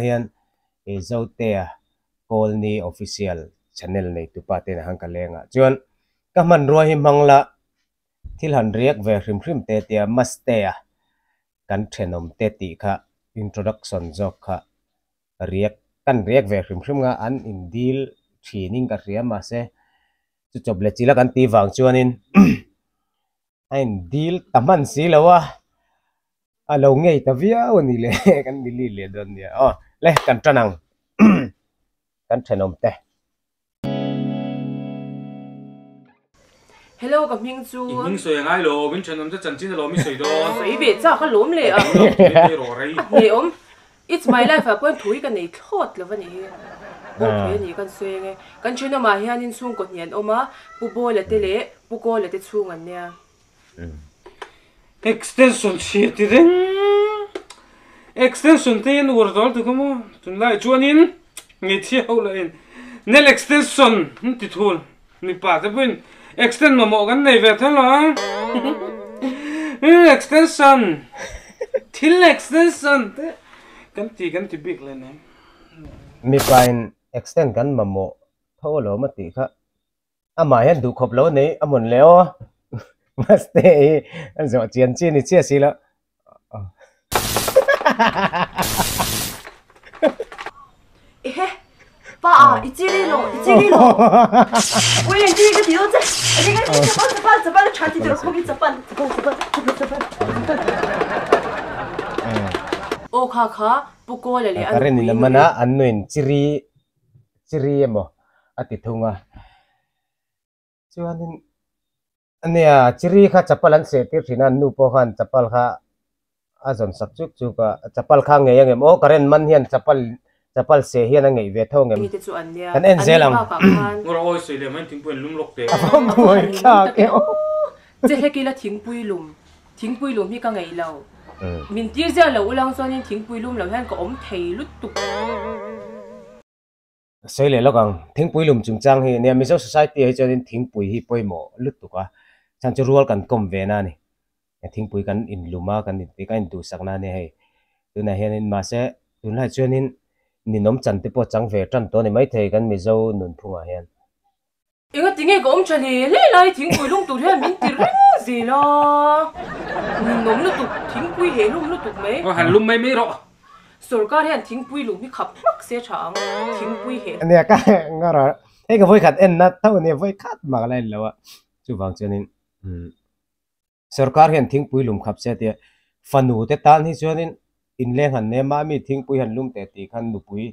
Hian Zotea Kawlni Official channel neitupa te inah khan ka leng a, chuan ka hmanrua hi hmang la thil han riak ve hrim hrim te tia Mastea kan thenawm te tih kha introduction zawk kha riak kan riak ve hrim hrim nga an in dil thin in ka hria mahse chu chawp leh chila kan tih vang chuanin a in dil ta hman si lo a a lo ngei ta viau a ni le kan delete leh dawn nia aw le kan tan ang kan thenawm te. Hello ka hming chu. I hming sawi a ngai lo, min thenawm te chanchin alawm i sawi dawn. Sawi ve chak alawm le a. A hneawm. It's my life ah pawhin thu hi ka nei thlawt lo a nih hi. Aw thei a nih kan sawi ange. Kan thenawmah hianin chhungkaw hnih an awm a, Pu Bawla te leh Pu Kawla te chhung an nia. Extension chhia ti reng Extension te hian uar zual tuk a maw tunlai chuanin hmeichhia ho lah in nail extension an ti thul mipa te pawhin extend mamawh kan nei ve tho lo a extension thil extension te kan ti kan ti bik leh nem. Mipa in extend kan mamawh tho alawm a tih kha. Amah hian duh khawp lo a nei a hmun leh aw Maste hi a zawh chian chi a ni chiah si lo. Ehe pa a i chiri lo i chiri lo ui eng chiri ka ti dawn che eng eng eng chapal chapal chapal a tha ti tur khawp i chapal chapal chapal chapal chapal Aw kha kha Pu Kawla leh a Karen nupui in a nu man a an nuin chiri chiri emaw a ti thung a chuanin ania chiri kha chapal an seh tir thin a an nu pawh khan chapal kha a zawn sak chuk chuk a chapal kha a ngei ang em aw current man hian chapal chapal seh hian a ngeih ve tho ang em mite chu an nia kan en an zel ang bakah khan Ngawr awi sawi leh mai thingpui an lum lawk teh. A va buai thlak e aw. Che hlek ila thingpui lum thingpui lum hi ka ngeih lo min tir ziah lo ulang chuanin thingpui lum lo hian ka awm thei lutuk. Sawi leh lawk ang, thingpui lum chungchang hi nia Mizo society ah hi chuanin thingpui hi pawimawh lutuk a, chhan chu rual kan kawm ve na a ni. Thingpui kan inlum a, kan inti kan induhsak na a nia hei. Tunah hianin mahse tunlai chuanin ninawm chan te pawh chang ve tan tawh a ni maithei kan Mizo nunphungah hian. Enga tinge ka awm tha hle hle lai thingpui lum tur hian min ti reng zel a, ninawm lutuk, thingpui heh lum lutuk mai. Aw han lum mai mai rawh. Sorkar hian thingpui lum hi khap hmak se tha ang, thingpui heh. Nia ka ngara hei ka vawikhat en na tho ania vawikhat mah ka la en lo a chuvang chuanin umm Sorkar hian thingpui lum khap se tia fanu te tan hi chuanin inleng han nem a, mi thingpui han lum teh tih khan nupui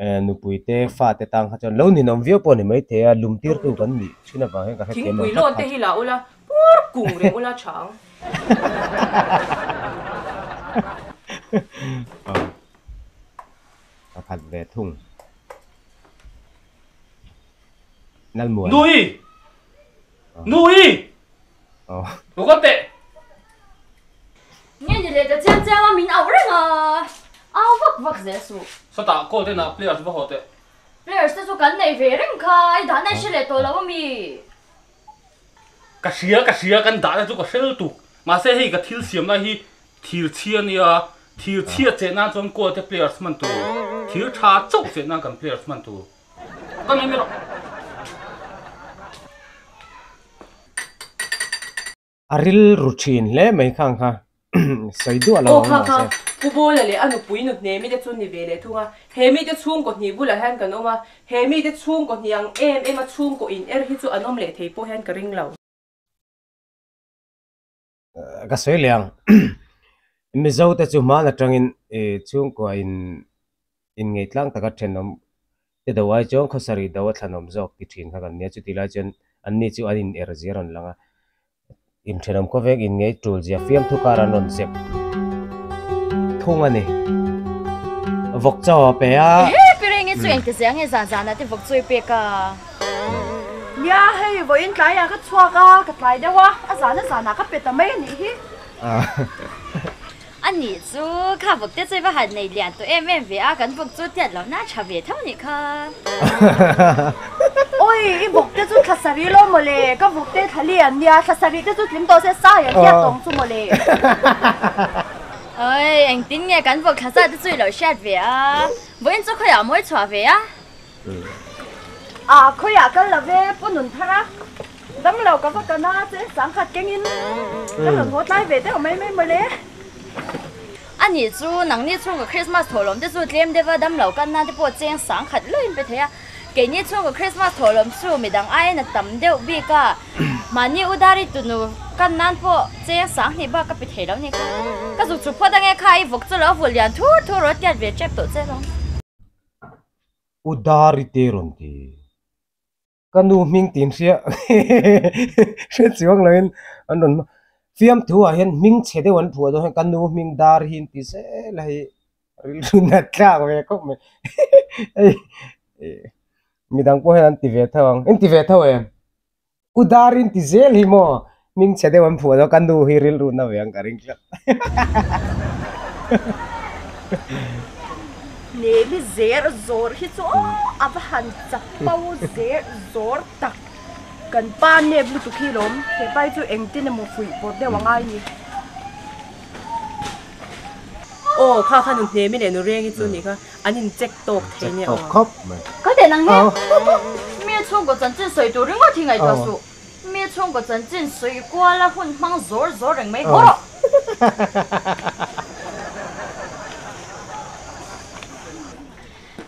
eh nupui te fa te tang kha chuan lo ninawm viau pawh a ni maithei a, lum tirtu kan nih thin avang hian ka hrethiam lo Thingpui tlat lawn kha. te hi la ula, puar kung reng ula tha ang. Aw ka khat ve thung. Lalmuana. Nui! Nui! Lo kal teh! Nge ni leh ta chiang chiang a min auh reng a, au vak vak zel suh. Sawtah call te nah players va haw teh. Players te chu kan nei ve reng kha, i dahna i hre leh tawh lo ami? Ka hria ka hria kan dahna chu ka hre lutuk, mahse hei ka thil siam lai hi thir chhia ania, thir chhia cheh nan chuan call te players hman tur, thir tha chauh cheh nan kan players hman tur. Ka nei mai rawh. A rilru thin hle mai khang kha sawi duah lo Aw ang kha kha, mahse. Pu Bawla leh a nupui nu hne mite chu ni ve leh thung a, he mite chhungkaw hnih bulah hian kan awm a, he mite chhungkaw hnih ang em em a chhungkaw in er hi chu an awm leh thei pawh hian ka ring lo. Ka sawi leh ang, Mizo te chu hman atangin chhungkua in inngeihtlang taka thenawm te do ai chuan khawsarih do a thlanawm zawk ti thin kha kan nia, chutih lai chuan anni chu an in er zia a rawn lang a, inthenawm khawvek inngei tul zia fiamthu kar an rawn zep thung a ni. Vawk chaw a pe a. Ehe Piringi chu engti zia nge zan zanah te vawk chu i pek a? Nia hei vawiin tlaiah ka chhuak a, ka tlai deuh a, a zan a zanah ka pe ta mai a nih hi. A nih chu, kha vawk te chu i va han nei lian tawh em em ve a, kan vawk chu tiat loh na tha ve tho nih kha. Oi, i vawk te chu thla sarih lo mawle, ka vawk te thla lian nia, thla sarih te chu tling tawh se sai an tiat tawng chu mawle. Oi, engtin nge kan vawk thla zat te chu i lo hriat ve a? Vawiin chu khawiah mawi chhuah ve a? A, khawiah kal lo ve, Pu Nunthar a. Dam lo ka va kan a, cheng sangkhat kengin ka rawn haw tlai ve deuh mai mai mawle. A nih chu, nangni chhungkaw Krismas thawhlawm te chu tlem deuha dam lo kan nan te pawh cheng sangkhat luiin pe thei a. Keini chhungkaw Krismas thawhlawm chu midang aiin a tam deuh bik a, mahni udari tunu kan nan pawh cheng sanghnih bak ka pe thei lo ni kha. Ka zuk chuk phawt ange kha i vawk chu lo vul lian thur thur rawh tiat ve tep tawh che lawng. Udari te rawn ti. Ka nu hming tin hria hre chuang loin an rawn fiamthu ah hian hming chhe deuh an phuah dawn hian ka nu hming dar hi an ti zel a hei rilru nat thlak ve khawp mai hei midang pawh hian an ti ve tho ang in ti ve tho em u dar in ti zel hi maw hming chhe deuh an phuah dawn ka nu hi rilru na ve ang ka ring tlat. Nemi zer zawr hi chu aw a va han chak po zer zawr tak. Kan pa nep lutuk hi lawm, he pa hi chu engtin emaw fuih pawr deuh a ngai ni. Aw kha kha nu Hnemi leh nu Rengi chu nih kha an in check tawk thei nia aw. Ka den ang he, mi chhungkaw chanchin sawi tur ringawt hi ngaihtuah suh. Mi chhungkaw chanchin sawi kual a hun hmang zawr zawr reng mai haw rawh.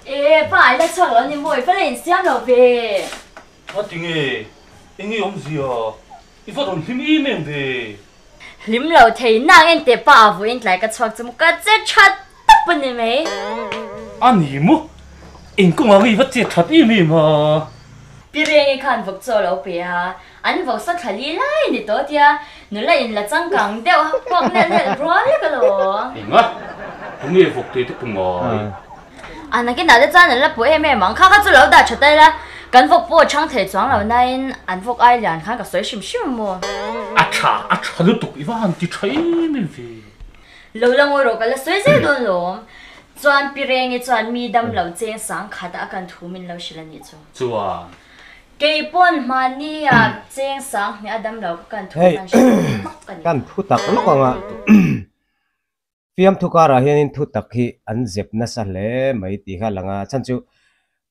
E pa I la chhuak lo ni maw i va la insiam lo ve. A ti nge eng nge awmzia i va rawn hlim em em ve. Hlim lo thei nang en teh pa a vawiin tlai ka chhuak chu maw ka che that tawp a ni mai. A ni maw eng kawngah nge i va chet that em em a. Pi Rengi khan vawk chaw lo pe a, an vawk sa thla li lai ni tawh tia nula in la changkang deuh a puak nelh nelh rual lek alawm. Enga? Tunge vawk te te pu ngai? A nakinah te chuan an la pu em em ang, kha kha chu lo dah tha ta ila, kan vawk pawh a chhang thei chuang lo nain an vawk ai lian khan ka sawi hrim hrim a maw? A tha, a tha lutuk, i va han ti tha em em ve. Lo la ngawi rawh ka la sawi zel dawn lawm. Chuan Pi Rengi chuan mi dam lo cheng sang khat a kan thu min lo hrilh a nih chu. Chuan. Kei pawn hmani ah cheng sang hnih a dam lo ka kan thu kan hrilh hmak a ni. Kan thu tak lawk ang a. Fiamthu karah hianin thu tak hi an zep nasa hle mai tih kha a lang a. Chhan chu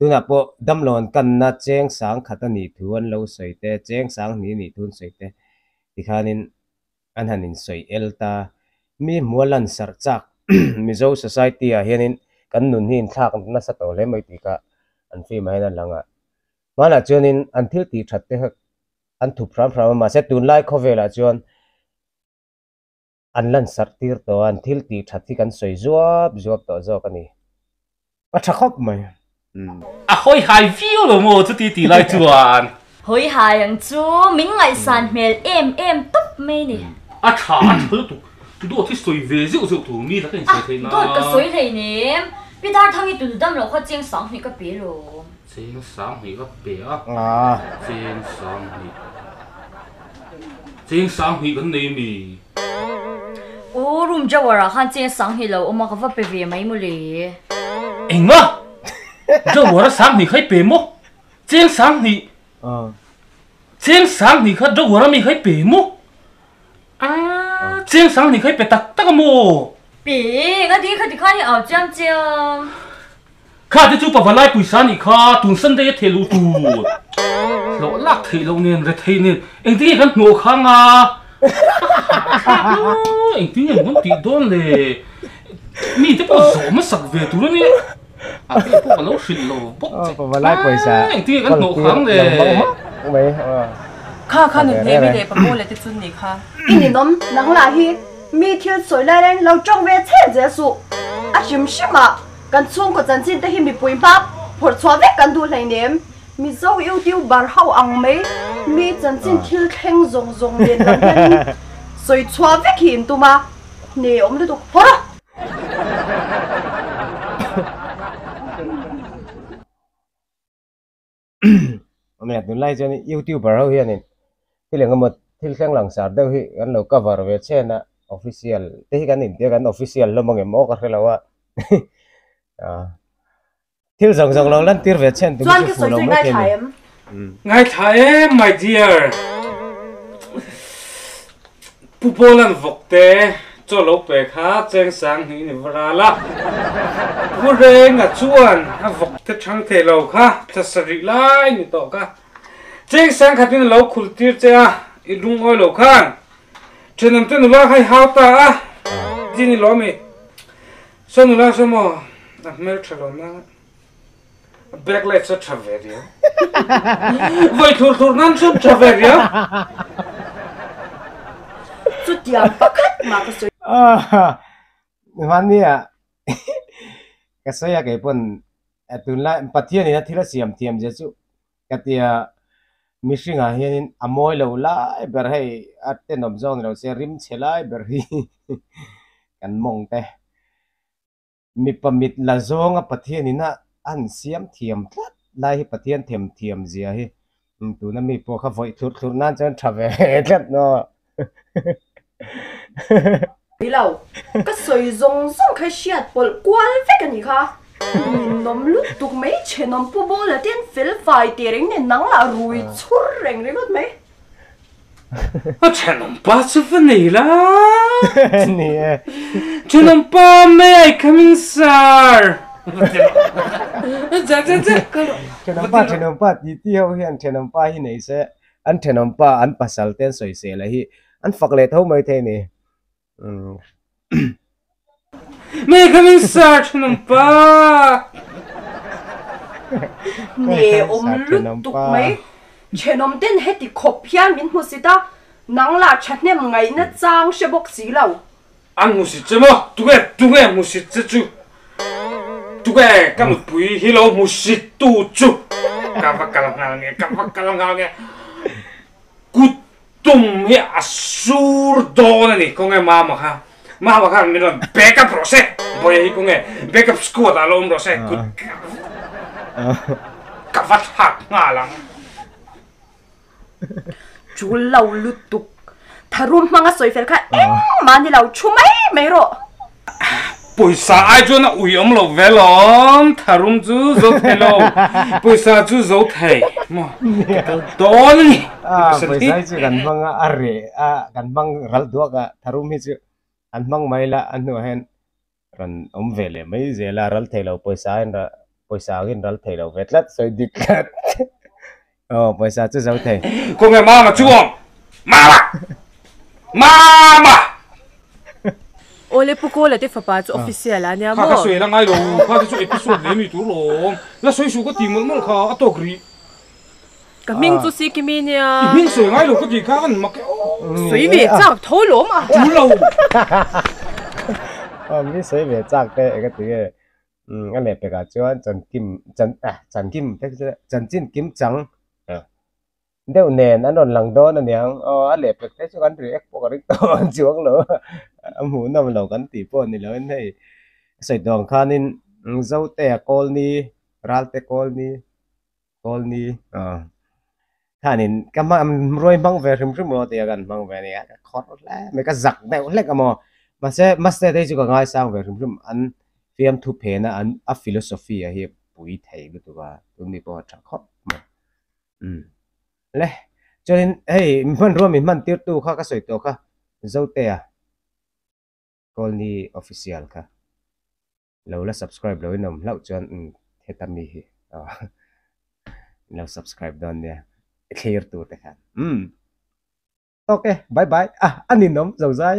tunah pawh damlo an kanna cheng sang khat a nih thu an lo sawi te, cheng sang hnih a nih thu an sawi te tikhanin an han insawi el ta. Mi hmua lan sarh chak Mizo society ah hianin kan nun hi inthlak nasa tawh hle mai tih kha an film ah hian a lang a. Hmanah chuanin an thil tih that te kha an thup hram hram a, mahse tunlai khawvelah chuan an lan sarh tir tawh a, an thil tih that hi kan sawi zuap zuap tawh zawk a ni. A tha khawp mai. A hawi hai viau lo maw chuti tih lai chuan. Hawi hai ang chu min ngaihsan hmel em em tawp mai ni. A tha a tha lutuk, dawt hi sawi ve zeuh zeuh tur mi laka insawi theih na. Dawt ka sawi hleinem, Pi Darthangi tunu dam loh kha cheng sanghnih ka pe lo. Cheng sanghnih ka pe a, cheng sanghnih. Cheng sanghnih kan nei mi. U room drawer ah khan cheng sanghnih lo awm a ka va pe ve mai maw le. Enga? Drawer a sanghnih kha i pe maw? Cheng sanghnih? Cheng sanghnih kha drawer a mi kha i pe maw? Aaa cheng sanghnih kha i pe tak tak a maw? Pe, nga ding kha tikhan i au chiam chiam. Kha te chu pavalai puisa nih kha tun Sunday a theh luh tur. Hlawh lak theih loh nen rethei nen engtin nge kan hnawh kha anga engtin nge kan tih dawn le mi te pawh zawh hmasak ve tur a nia a te pawh ka lo hrilh lo bawk che pavalai puisa engtin nge kan hnawh kha ang le Kha kha nun hnemi leh papaw te chu ni kha. I ninawm nang lah hi mi thil sawi lai reng lo tawng ve che zel suh a hrim hrim ah. Kan chhungkaw chanchin te hi mipui hma phawrh chhuah vek kan duh hleinem. Mizo YouTuber ho ang mai mi chanchin thil thleng zawng zawng nen lam hianin sawi chhuah vek hi in tum a, hne awm lutuk phawrh a. Awmia tunlai chuan youtuber ho hianin thil eng emaw thil thleng langsar deuh hi kan lo cover ve chhen a official te hi kan intia kan official hlawm ang em aw ka hre lo a thil zawng zawng lo lan tir ve chhen tum Chuan chu ka fu sawi lo chu i mai thei ngaithla a ni. em? Ngaithla em my dear. Pu Paul-a'n vawk te. Chaw lo pe kha cheng sang hnih ni va ral a. Pu Renga chuan a vawk te thang thei lo kha thla sarih lai ni tawh kha. Cheng sang khatin a lo khul tir che a, i lungawi lo khan. Thenawm te nula kha i hau ta a, ti ni lawm i. Saw nula saw maw a hmel tha lo nang a. A backlight chu a tha ve riau. Vawi thur thur nan chuan tha ve riau. Chutiang pakhat mah ka sawi. Hmania ka sawi a kei pawn tunlai Pathianin a thil a siam thiam zia chu ka tia mihringah hianin a mawi lo lai ber hei a tenawm zawk ni lo se rim chhe lai ber hi kan mawng te. Mipa mit la zawnga Pathianin a an siam thiam tlat lai hi Pathian them thiam zia hi tuna mi pawh kha vawih thlurh thlurh nan chuan tha ve tlat maw. Ni lo, ka sawi zawng zawng kha hriat pawlh kual vek a nih kha. Ninawm lutuk mai thenawm pu Bawla te an fel fai teh reng nen nang lah rui chhur reng ringawt mai. A thenawm pa chu va nei la. Ni e. Thenawm pa may I come in sir. Thenawm pa thenawm pa ti ti ho hian thenawm pa hi nei se an thenawm pa an pasal te an sawi sel a hi an fak leh tho mai thei ni. May I come in sir thenawm pa. Ne awm lutuk mai. Thenawm ten heti khawp hian min hmusit a, nang lah thahnem ngaihna chang hre bawk si lo. An hmusit che maw? Tunge tunge hmusit che chu? Tunge ka nupui hi lo hmusit tu chu? Ka va kal nghal nge, ka va kal nghal nge. Kut tum hi a sur dawn a ni khawnge mama kha mama khan min rawn back up rawh se bawiha hi khawnge back up squad ah lo awm rawh se kut ka va thlak nghal ang. Chul lo lutuk tharum hmanga sawi fel kha engmah ni lo thu mai mai rawh. Pawisa ai chuan a ui awm lo ve lawm, tharum chu zo thei lo, pawisa chu zo thei maw ka kal dawn a ni. Ah, pawisa hi chu kan hmang a, a reh a, kan hmang ral duak a, tharum hi chu an hmang mai la, a hnuah hian rawn awm ve leh mai zel a, ral thei lo pawisa in pawisa angin ral thei lo ve tlat, sawi dik tlat. Aw, pawisa chu zo thei. Khawnge mama chu awm? Mama! Mama! Awle Pu Kawla te fapa chu official a nia maw? Kha ka sawi la ngai lo, kha te chu episode leh mi tur lawm. La sawi suh ka ti mawlh mawlh kha, a tawk rih. Ka hming chu Sikimi nia. I hming sawi ngai lo ka ti kha an mak e aw. Sawi ve chak tho lawm a. Tul lo. Aw mi sawi ve chak te ka ti nge. A leh pekah chuan chankim chan ah chankim te chu chanchin kim chang deuh nen an rawn lang dawn a niang aw a leh pek te chu kan react pawh ka ring tawh ang chuang lo a hmuh nawm lo kan tih pawh ni lo in hei sawi tawh ang khanin Zotea Kawlni Ralte Kawlni Kawlni aw khanin ka hmang ruai hmang ve hrim hrim rawh tia kan hmang ve a nia ka khawrh hle mai ka zak deuh hlek a maw mahse maste te hi chu ka ngaisang ve hrim hrim an fiamthu phena an a philosophy a hi pui thei lutuk a tun ni pawh a tha khawp mai umm le chuanin hei hmanrua min hman tir tu kha ka sawi tawh kha Zotea Kawlni official kha. Lo la subscribe lo in awm hlauh chuan umm heta mi hi in lo subscribe dawn nia i thlir tur te khan umm ok bye bye ah a ninawm zo zai.